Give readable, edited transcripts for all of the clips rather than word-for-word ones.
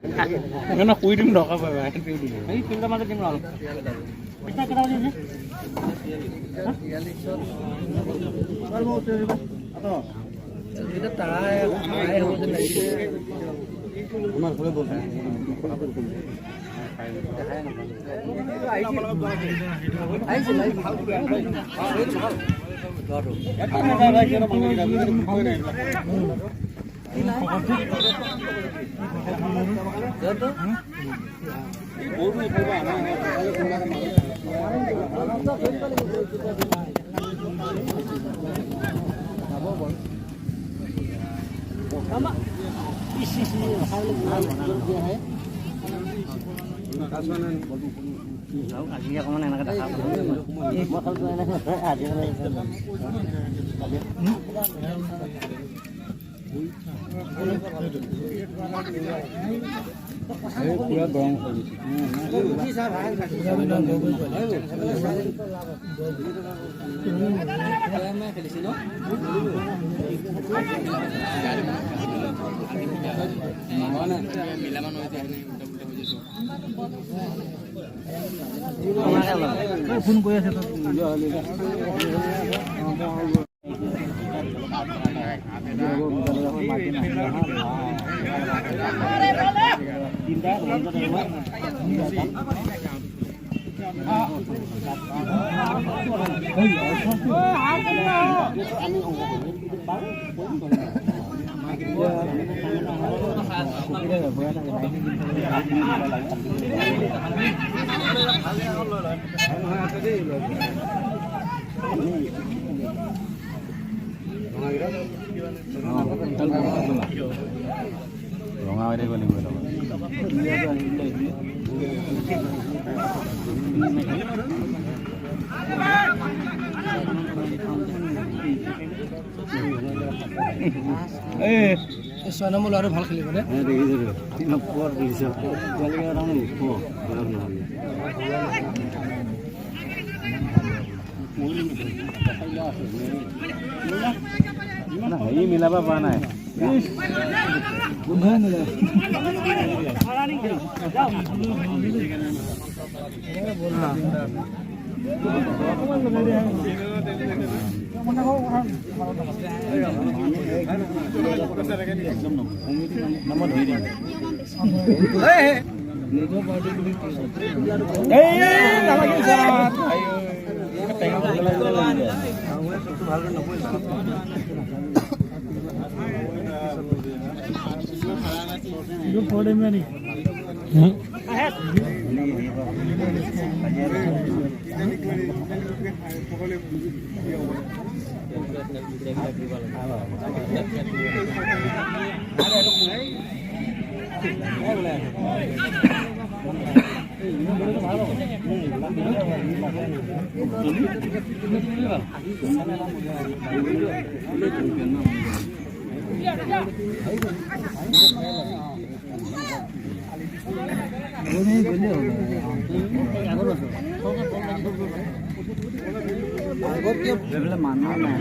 না, শুই দিম, দৰকাৰ পাবা। এই ফিল্ডৰ মাজত দিম অলপ। এতিয়া কেইটা বাজিছে? আজি অকণমান এনেকৈ দেখা। মই খেলটো এনেকৈ আজি। পুৰা গৰম হৈ গৈছে। ফোন কৰি আছে। ৰঙা হৈ থাকিব লাগিব লগত। 6 নম্বৰ ল'ৰাটো ভাল খেলিব দে। দেখিছোঁ। হেৰি মিলাব পৰা নাই। মই ধৰি দিম। মানুহ নাই।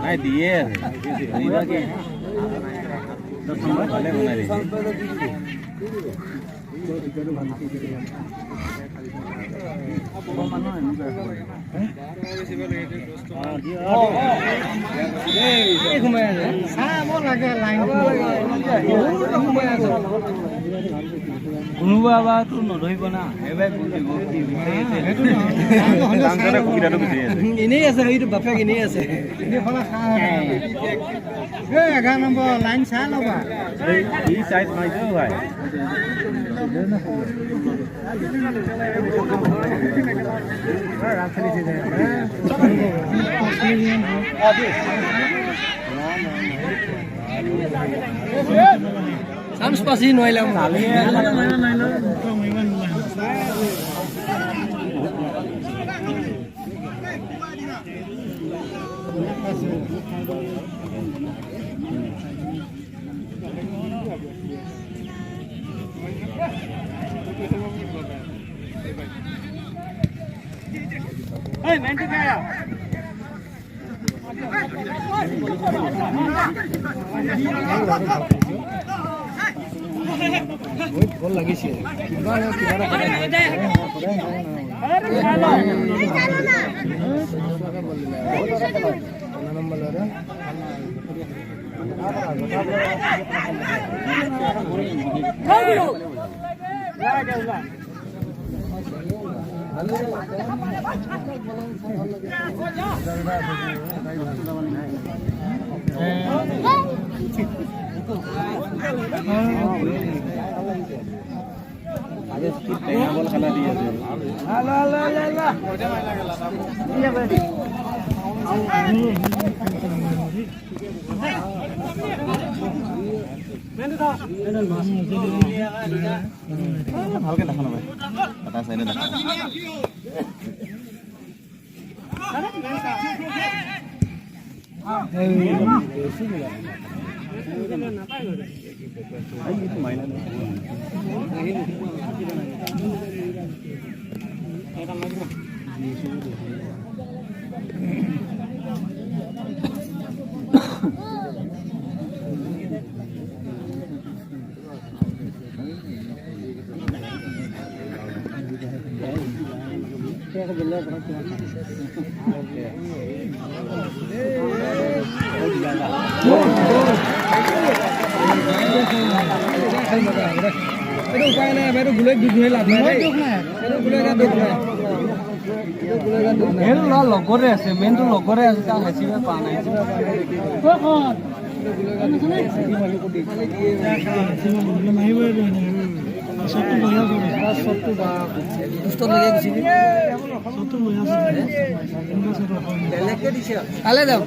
নাই, দিয়ে আছে। ভালে বনাই দিছে। কোনোবা বাৰতো নধৰিব না, সেইবাৰে সুবিধাটো বিচাৰি আছে। এনেই আছে সেইটো বাপেক, এনেই আছে। 11 নম্বৰ লাইন চাই ল'বা। ই চাইজ মাৰিছে ভাই। চান্স পাচি নোৱাৰিলে। এই মেনটো। বহুত ভাল লাগিছে কিবা না কিবা টেঙা বল খেলা দি আছে। ভালকে দেখা নাপায়, এটা চাইডে দেখা। এইটো উপায় নাই, এইটো গুলৈ দুখ হৈ লাভ নাই। সেইটো ল'ৰা লগৰে আছে, মেইনটো লগৰে আছে, তাক হেঁচিব পৰা নাই। কালে যাম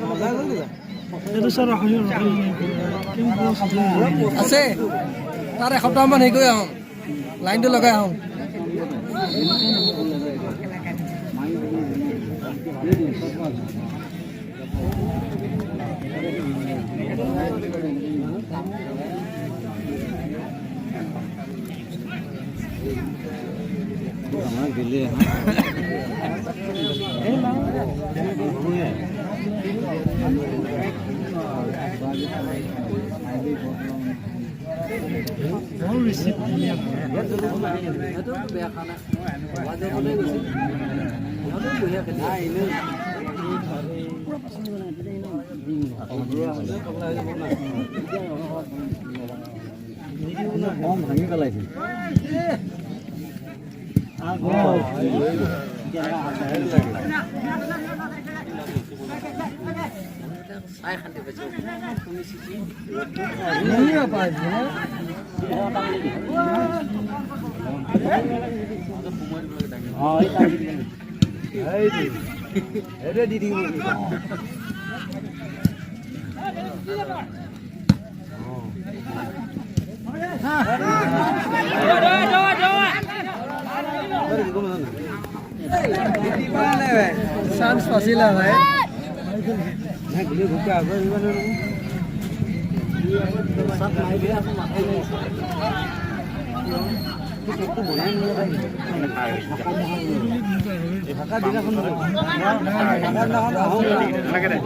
আছে, তাৰ এসপ্তাহমান হেৰি কৰি আহোঁ, লাইনটো লগাই আহোঁ। আমাক দিলে। ভাঙি পেলাইছে। চান্স পাইছিলা ভাই। নালাগে দে।